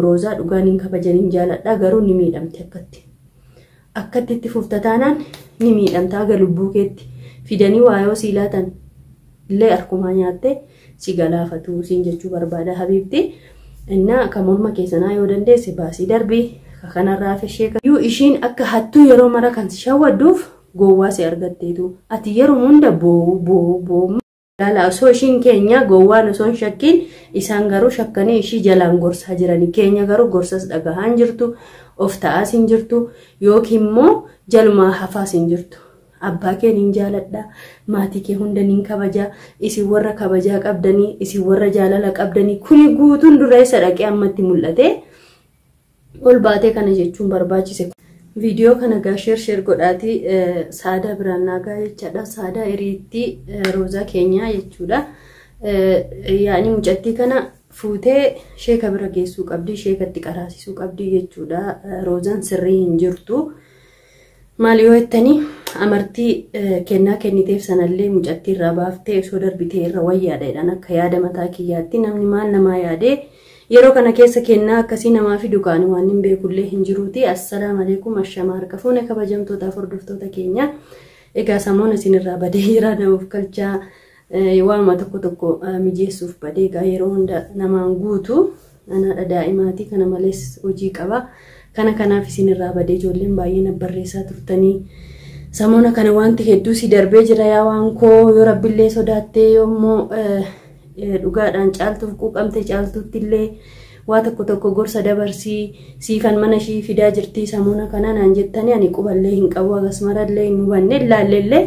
Roozaa dhugaan hin kabajan hin jaaladha garuu ni miidhamti akkatti. Akkatti itti fufta taanaan ni miidhamta haga lubbuu keetti fidanii waa yoo sii laatan illee harkumaa nyaattee si galaafatu siin jechuu barbaada habiibti. Innaa kan morma keessanaa yoo dandeesse baasii darbii ka kanarraa hafe sheeka. Yuu ishiin akka hattuu yeroo mara kan si shawwadduuf gowwaa si argatteetu ati yeroo hunda boo'u boo'u boo'u. Laala osoo ishiin keenya gowwaan osoo hin shakkiin isaan garuu shakkanii ishii jalaan gorsaa jirani. Keenya garuu gorsas dhagahaa hin jirtu, of ta'aas hin jirtu, yookiin immoo jalumaa hafaas hin jirtu. Abbaa kee niin jaaladha, maatii kee hunda niin kabaja, isin warra kabajaa qabdanii, isin warra jaalala qabdanii, kuni guutuun dura eessa dhaqee ammatti mul'ate? Ol baatee kana jechuun barbaachise. Viidiyoo kana gaa sheer sheer godhaatii saadaa biraan naagaa jechaadha. Saadaa hiriittii roozaa keenyaa jechuudha. Yaa'ni mucattii kana fuutee sheeka bira geessuu qabdi, sheekatti qaraasisuu qabdi jechuudha. Roozaan sirrii hin jirtu. Maal yoo jettanii amartii kennaa kenniteef sanallee mucattii irraa baaftee osoo darbitee irra wayyaadha jedhan akka yaada mataa kiyyaatti namni maal namaa yaadee yeroo kana keessa kennaa akkasii namaa fidu kaani waan hin beekullee hin jiruuti. Assalaamu alaikum ashamaa harka fuune kabajamtootaaf hordoftoota keenya. Egaa samoon isinirraa badee jira namuuf kalchaa waanuma tokko tokko mijeessuuf badee egaa yeroo hunda namaan guutu anaadha daa'imaatii kana malees hojii qaba. Kana kanaaf isinirraa badee ijoolleen baay'ee na barreessaa turtanii. Samoona kana wanti hedduu si darbee jira yaa waan koo yoo rabbillee sodaattee yoommoo dhugaadhaan caaltuuf quuqamte caaltuutti illee waa tokko tokko gorsa dabarsii siifan mana ishii fidaa jirtii samoona kana naan jettanii ani quballee hin qabu hagas marallee hin hubanne ilaalleellee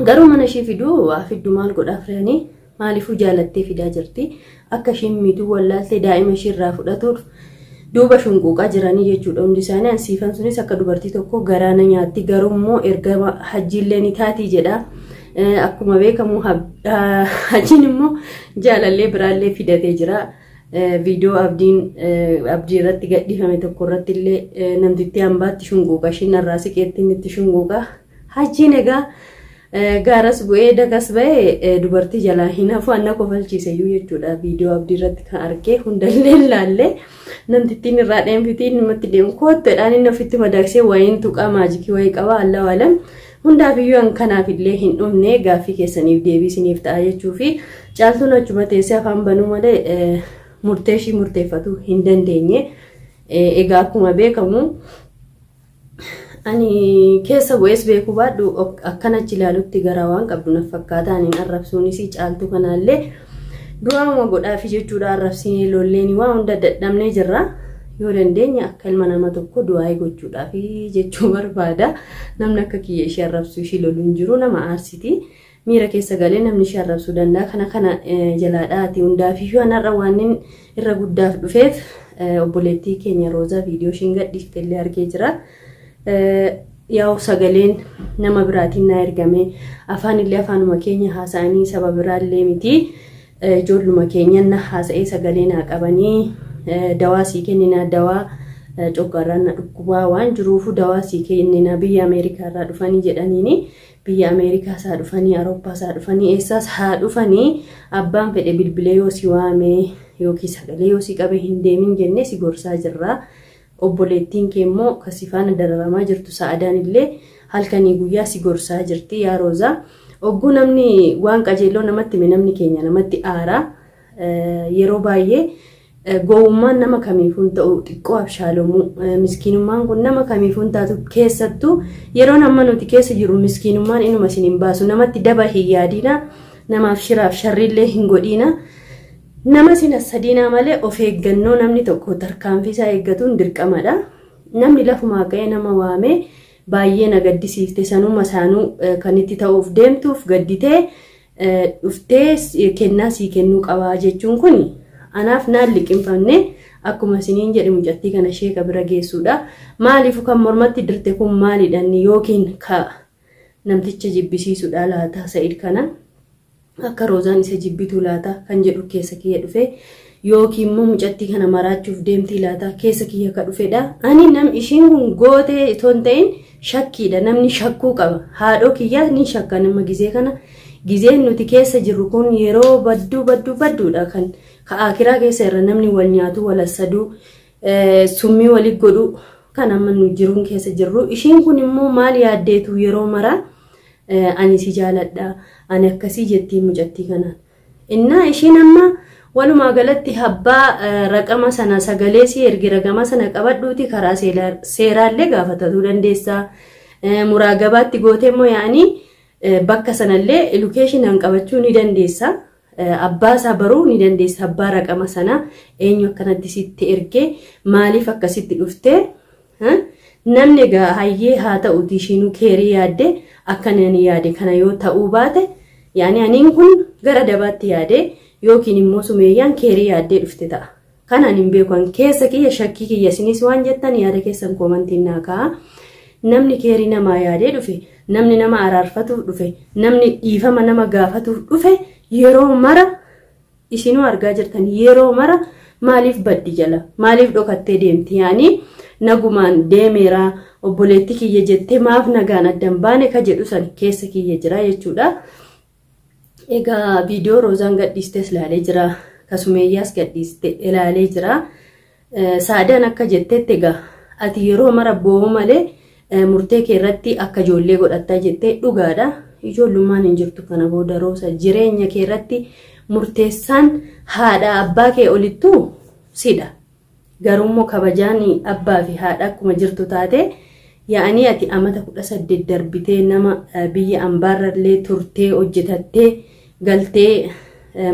garuu mana ishii fiduu waa fiddu maal godhaaf re'anii maaliifuu jaalattee fidaa jirti akka ishiin miituu wallaaltee daa'ima ishii irraa fudhatuuf duuba shunquuqaa jiranii jechuudha hundi isaanii an siifan sunis akka dubartii tokko garaa na nyaatti garuu immoo erga hajjiillee ni taatii jedha Akkuma beekamu Hajiin immoo jaalallee biraallee fidatee jira. Viidiyoo abdiin abdii irratti gadhiifame tokko irratti illee namtittii hambaatti shunguuqa ishiin narraa siqeetti inni itti shunguuqa. Hajiin egaa gaaras bu'ee dakas ba'ee dubartii jalaa hin hafu anna kofalchiise iyyuu jechuudha. Viidiyoo abdii irratti kan argee hundallee ilaallee namtittiin irraa dheemfitiin namatti deemu kootteedhaan inni ofitti madaqsee wayiin tuqaa maajikii wayii qaba Allahu alam. Hundaaf iyyuu an kanaaf illee hin dhumne gaaffii keessaniif deebii isiniif ta'a jechuu fi caaltuun achuma teessee afaan banuu malee murtee ishii murteeffatu hin dandeenye. Egaa akkuma beekamu ani keessa bu'ees beekuu baadhu akkan achi ilaalutti garaa waan qabdu na fakkaata ani arrabsuunis caaltuu kanaallee du'aama godhaafi jechuudha arrabsinee lolleen waa hunda dadhabnee jirra. Yoo dandeenye akka ilma nama tokko du'aa'ii gochuudhaafi jechuu barbaada. Namni akka kiyya ishee arrabsu ishii lolu hin jiru nama aarsiti. Miira keessa galee namni ishee arrabsuu danda'a. Kana kana jalaa dhaati hundaafiyyuu anarra waan irra guddaaf dhufeef obboleettii keenya Roozaa viidiyoo ishiin gadhiifte illee argee jira. Yaa'u sagaleen nama biraatiin naa ergame afaan illee afaanuma keenya haasa'anii saba biraallee miti. Ijoolluma keenyan na haasa'ee sagalee naa qabanii dawaa sii kenninaa dawaa coggaarraan na dhukkubaa waan jiruufu dawaa sii kenninaa biyya Ameerikaa irraa dhufanii jedhaniini biyya Ameerikaa isaa dhufanii Awurooppaa isaa dhufanii eessaas haa dhufanii abbaan fedhe bilbilee yoo si waame yookiin sagalee yoo si qabe hin deemin jennee si gorsaa jirra. Obboleettiin kee immoo ka si faana dararamaa jirtu Sa'adaan illee halkanii guyyaa si gorsaa jirti yaa Roozaa. Ogguu namni waan qajeelloo namatti hime namni keenya namatti aara. Yeroo baay'ee gowwummaan nama kamiifuu hin ta'u xiqqoo abshaalomuu miskiinummaan kun nama kamiifuu hin taatu keessattuu yeroon amma nuti keessa jiru miskiinummaan inuma isin hin baasu namatti daba hin yaadina namaaf shiraaf sharriillee hin godhiina. Nama isin hassadiinaa malee of eeggannoo namni tokko tarkaanfii isaa eeggatuun dirqamadha. Namni lafumaa ka'ee nama waamee baay'ee na gaddisiifte sanuma isaanuu kan itti ta'uuf deemtuuf gadditee dhuftee kennaa sii kennuu qabaa jechuun kun anaaf naan liqimfamne akkuma isiniin jedhe mucattii kana sheeka bira geessuudha. Maaliif kan mormatti dirte kun maalidha yookiin ka namticha jibbisiisuudha laata Sa'id kana. Akka Roozaan isa jibbituu laata kan jedhu keessa kiyya dhufe yookiin immoo mucattii kana maraachuuf deemtii laata keessa kiyya ka dhufedha. Ani nam ishiin kun gootee itoo hin ta'in shakkiidha. Namni shakkuu qaba. Haadhoo kiyyaa ni shakka nama gizee kana. Gizeen nuti keessa jirru kun yeroo badduu badduu badduudha kan Ka akiraa keessa irra namni wal nyaatu, wal assaduu, summii walit godhu kan amma nu jiruun keessa jirru. Ishiin kun immoo maal yaaddeetu yeroo mara ani si jaaladha, ani akkasii jettii mucattii kanaan. Innaa ishiin amma walumaa galatti abbaa raqama sana sagalee si ergi raqama sana qabadhuuti karaa seeraallee gaafatuu dandeessaa. Muraagabaatti gootee immoo yaa'anii bakka sanallee lokeeshinaan qabachuu ni dandeessa. Abbaa isaa baruu ni dandeessa. Abbaa raqama sana eenyu akkanatti sitti ergee maaliif akkasitti dhuftee namni egaa hayyee haa ta'uuti ishiinuu keerii yaadde akka ani yaade kana yoo ta'uu baate yaani aniin kun gara dabaatti yaade yookiin immoo sumeeyyaan keerii yaaddee dhufte ta'a. Kanaan hin beeku keessa kiyya shakkii kiyya isinis waan jettan yaada keessan koomantiin naa kaa'a. Namni keerii namaa yaadee dhufe, namni nama araarfatuuf dhufe, namni dhiifama nama gaafatuuf dhufe yeroo mara isinuu argaa jirtan yeroo mara maaliif baddi jala maaliif dhokattee deemti yaani nagumaan deemeera obboleetti kiyya jettee maaf nagaan addan baane ka jedhu san keessa kiyya jira jechuudha. Egaa viidiyoo Roozaan gadhiistes ilaalee jira. Kasumeeyyaas gadhiiste ilaalee jira. Saadaan akka jettetti egaa ati yeroo mara boo'u malee murtee kee irratti akka ijoollee godhattaa jettee dhugaadha. Ijoollummaan hin jirtu kana booda Rooza jireenya kee irratti murteessaan haadha abbaa kee olittuu sidha. Garuu immoo kabajaan abbaa fi haadha akkuma jirtu taate yaa'anii ati amata 18 darbitee nama biyya ambaarrallee turtee hojjetattee galtee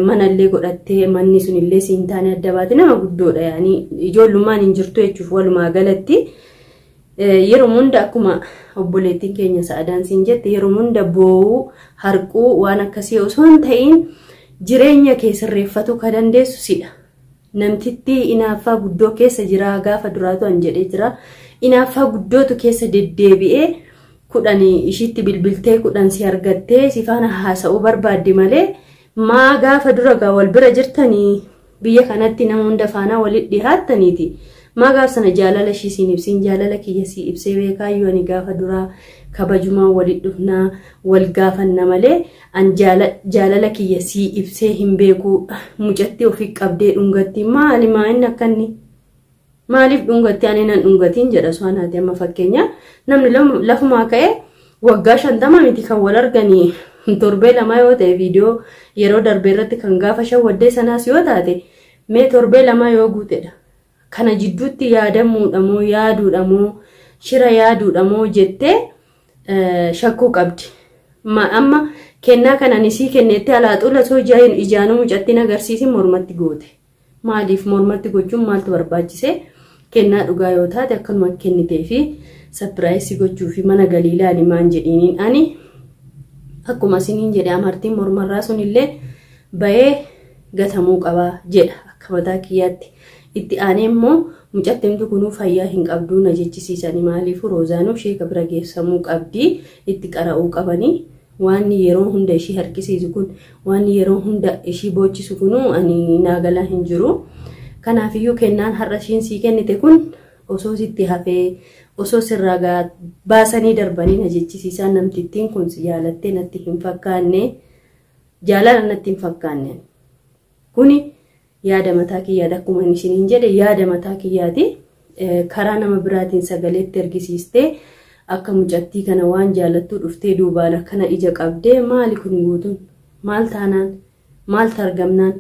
manallee godhattee manni sunillee siin taane adda baate nama guddoodha yaa'anii ijoollummaan hin jirtu jechuuf walumaa galatti. Yeroo hunda akkuma obboleettiin keenya Sa'adaan siin jette yeroo hunda boo'uu harquu waan akkasii osoo hin ta'in jireenya kee sirreeffatu ka dandeessu sidha. Namtitti inaaffaa guddoo keessa jira gaafa duraatu an jedhee jira. Inaaffaa guddootu keessa deddeebi'ee 10 ishiitti bilbiltee 10 si argattee si faana haasa'uu barbaadde malee maa gaafa dura gaa wal bira jirtanii biyya kanatti nama hunda faana walitti dhihaattaniiti. Maa gaaf sana jaalala ishii siin ibsiin jaalala kiyya sii ibsee beekaayyuu ani gaafa duraa kabajumaa walitti dhufnaa wal gaafanna malee an jaalala kiyya sii ibsee hin beeku mucatti ofii qabdee dhungatti maali maa inni akkanni maaliif dhungatti ani nan dhungatiin jedha soanaati amma fakkeenya namni lafumaa ka'e waggaa 50 miti kan wal arganii torbee 2 yoo ta'e viidiyoo yeroo darbee irratti kan gaafa shawwaddee sanaas yoo taate mee torbee 2 yoo guutedha. Kana jidduutti yaadamuudha moo yaaduudha moo shira yaaduudha moo jettee shakkuu qabdi. Amma kennaa kanaan isii kennetti alaa xula osoo ijaanuu mucattiin agarsiisin mormatti goote. Maaliif mormatti gochuun maaltu barbaachise? Kennaa dhugaa yoo taate akkanuma kennitee fi sapiraayisii gochuu fi mana galiilaani maan jedhiiniin ani akkuma isiniin jedhe amartiin mormarraa sunillee bahee gatamuu qabaa jedha akka mataa kiyyaatti. Itti aanee immoo mucattiin kunuu fayyaa hin qabduu na jechisiisanii maaliif Roozaanuu sheeka bira geessamuu qabdi itti qara'uu qabanii waan yeroo hunda ishii harkisiisu kun waan yeroo hunda ishii boochisu kunuu ani naagalaa hin jiru. Kanaafiyyuu kennaan har'a ishiin sii kennite kun osoo sitti hafee osoo sirraa baasanii darbanii na jechisiisan namtittiin kun si jaalattee natti hin fakkaanne jaalala natti hin fakkaanne kuni yaada mataa kiyyaati akkuma isiniin jedhe yaada mataa kiyyaati karaa nama biraatiin sagaleetti ergisiistee akka mucattii kana waan jaalattuu dhuftee duubaan akkana ija qabdee maali kun guutuun maal taanaan maal targamnaan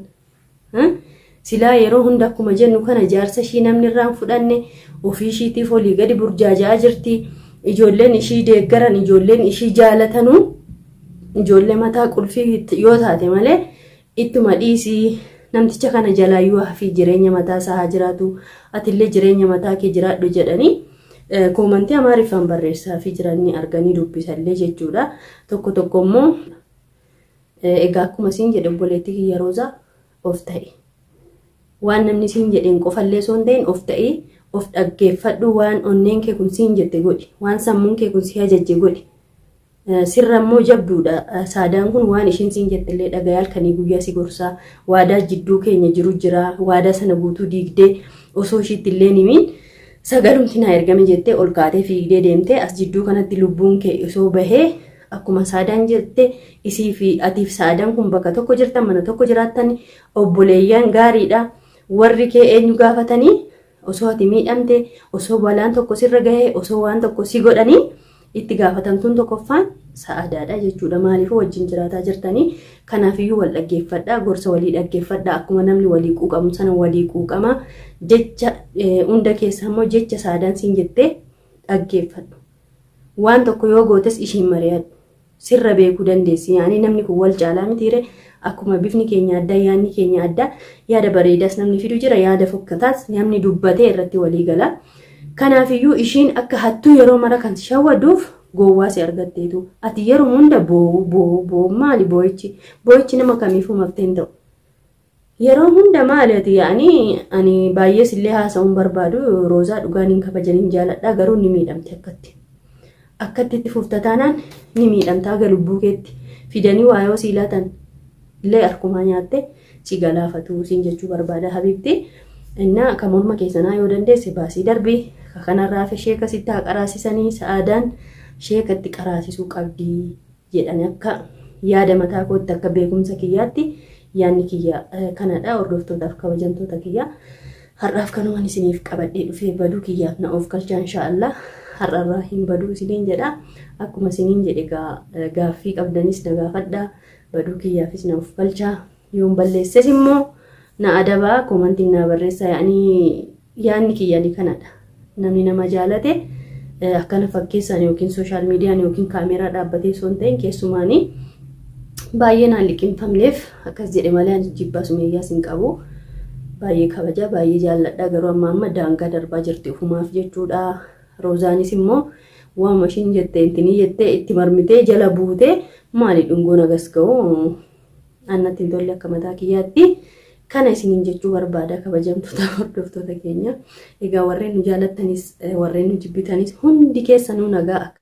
silaa yeroo hunda akkuma jennu kana jaarsa ishii namni irraan fudhanne ofii ishiitiif olii gadi burjaaja'aa jirti ijoolleen ishii deeggaran ijoolleen ishii jaalatanuu ijoollee mataa qulfii yoo taate malee ittuma dhiisii namticha kana jalaayyuu hafii jireenya mataa isaa haa jiraatu atillee jireenya mataa kee jiraadhu jedhanii koomantii amaariffaan barreessaa fi jiranii arganii dubbisallee jechuudha. Tokko tokko immoo egaa akkuma isiin jedhe obboleettii kiyya Roozaa of ta'i. Waan namni siin jedheen qofallee osoo hin ta'in of ta'i of dhaggeeffadhu waan onneen kee kun siin jette godhi waan sammuun kee kun si ajajje godhi. Sirra immoo jabduudha. Saadaan kun waan ishiin siin jettillee dhagayaa halkanii guyyaa si gorsaa waadaa jidduu keenya jiru jira waadaa sana guutuu diigdee osoo ishiitti illee himiin sagalumti naa ergame jettee ol kaatee fiigdee deemtee as jidduu kanatti lubbuun kee osoo bahee Akkuma Saadaan jette, isii fi atiif Saadaan kun bakka tokko jirtan, mana tokko jiraattan, obboleeyyan gaariidha. Warri kee eenyu gaafatanii osoo ati miidhamte, osoo balaan tokko sirra gahee, osoo waan tokko si godhanii, itti gaafatamtuun tokkoffaan Sa'adaadha jechuudha. Maaliifuu wajjin jiraataa jirtanii, kanaafiyyuu wal dhaggeeffadhaa, gorsa walii dhaggeeffadhaa, akkuma namni walii quuqamu sana walii quuqama. Jecha hunda keessa immoo jecha Saadaan siin jettee dhaggeeffadhu. Waan tokko yoo gootes ishiin mari'adhu. Sirra beekuu dandeessi. Yaani namni kun wal caalaa mitiire? Akkuma bifni keenya addaa, yaadni keenya addaa, yaada bareedaas namni fidu jira, yaada fokkataas namni dubbatee irratti walii gala. Kanaafiyyuu ishiin akka hattuu yeroo mara kan shawwaduuf gowwaa si argatteetu. Ati yeroo hunda boo'u boo'u boo'u, maali boo'ichi? Boo'ichi nama kamiifuu maftee hin ta'u. Yeroo hunda maali ati? Yaani ani baay'ees illee haasa'uun barbaadu. Roozaa dhugaan hin kabajaniin jaaladha, garuu ni miidhamte akkatti. Akkatti itti fufta taanaan ni miidhamta, haga lubbuu keetti fidanii waa yoo sii laatan illee harkumaa nyaatte si galaafatu siin jechuu barbaada, habibti. Innaa kan morma keessanaa yoo dandeesse baasii darbii, kanarraa hafe sheeka sitti haa qaraasisanii, Sa'aadaan sheekatti qaraasisuu qabdi jedhani. Akka yaada mataa kootti, akka beekumsa kiyyaatti, yaadni kiyya kanadha. Hordoftootaaf kabajamtoota kiyya, har'aaf kanumaan isiniif qabadhee dhufee. Baduu kiyyaaf na of galchaa, inshaallah har'arraa hin baduu isiniin jedha. Akkuma isiniin jedhe, gaaffii qabdanis na gaafadha, baduu kiyyaafis na of galchaa, yoon balleesses immoo na adabaa, koomantiin na barreessaa. Yaani yaadni kiyyani kanadha. Namni nama jaalate akkana fakkeessaan yookiin social mediaan yookiin kaameeraa dhaabbatee osoo hin ta'in keessumaanii baay'ee naan liqimfamneef akkas jedhe malee ani jibbaa Sumeeyyaas hin qabu. Baay'ee kabaja, baay'ee jaalladha, garuu amma amma daangaa darbaa jirti ofumaaf jechuudha. Roozaanis immoo waanuma ishiin jette intinii jettee itti marmitee jala buutee maali dhungoon agas ga'u annatti hin tolle akka mataa kiyyaatti. Kana isiniin jechuu barbaada, kabajamtoota hordoftoota keenya. Egaa warreen nu jaalattanis, warreen nu jibbitanis, hundi keessanuu nagaa akka.